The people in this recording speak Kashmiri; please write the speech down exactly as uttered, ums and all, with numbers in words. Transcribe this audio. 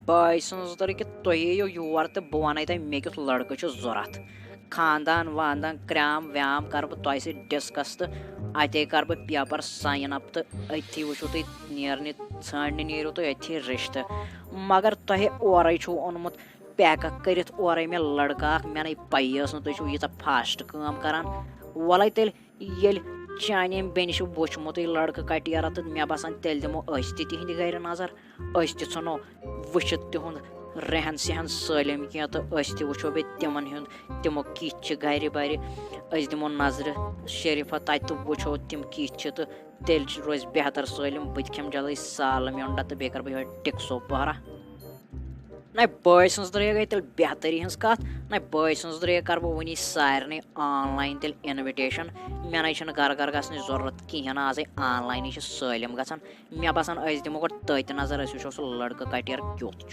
بٲے سٕنٛز دٔر کہِ تُہۍ یِیِو یور تہٕ بہٕ وَنَے تۄہہِ مےٚ کیُتھ لٔڑکہٕ چھُ ضوٚرَتھ۔ خاندان واندان کرٛام ویام کَرٕ بہٕ تۄہہِ سۭتۍ ڈِسکَس تہٕ اَتے کَرٕ بہٕ پیپَر ساین اَپ تہٕ أتھی وٕچھِو تُہۍ نیرنہِ ژھانٛڈنہِ نیٖرِو تُہۍ أتھی رِشتہٕ۔ مگر تۄہہِ اورَے چھُو اوٚنمُت پیکَک کٔرِتھ اورَے مےٚ لٔڑکہٕ اَکھ، مےٚ نَے پَیی ٲس نہٕ تُہۍ چھِو ییٖژاہ فاسٹ کٲم کَران۔ وَلَے تیٚلہِ ییٚلہِ چانہِ أمۍ بیٚنہِ چھُ وٕچھمُتٕے لٔڑکہٕ کَٹیرا تہٕ مےٚ باسان تیٚلہِ دِمو أسۍ تہِ تِہِنٛدِ گَرِ نظر۔ أسۍ تہِ ژھٕنو وٕچھِتھ تِہُنٛد رہن سہن سٲلِم کینٛہہ تہٕ أسۍ تہِ وٕچھو بیٚیہِ تِمَن ہُنٛد تِمو کِتھ چھِ گَرِ بَرِ۔ أسۍ دِمو نظرِ شریٖفہ تَتہِ تہٕ وٕچھو تِم کِتھ چھِ تہٕ تیٚلہِ چھِ روزِ بہتر سٲلِم۔ بہٕ تہِ کھٮ۪مہٕ جلدی سالہٕ میوٚنٛڈا تہٕ بیٚیہِ کَرٕ بہٕ یِہوٚے ٹِکسو پہرا۔ نہ بٲے سٕنٛز درٛے گٔے تیٚلہِ بہتری ہٕنٛز کَتھ، نہ بٲے سٕنٛز درٛے کَرٕ بہٕ وٕنی سارنٕے آن لاین تیٚلہِ اِنوِٹیشَن۔ مےٚ نَے چھِنہٕ گَرٕ گَرٕ گژھنٕچ ضروٗرت کِہیٖنۍ نہٕ، آزَے آن لاینٕے چھِ سٲلِم گژھان۔ مےٚ باسان أسۍ دِمو گۄڈٕ تٔتۍ نظر، أسۍ وٕچھو سُہ لٔڑکہٕ کَٹیر کیُتھ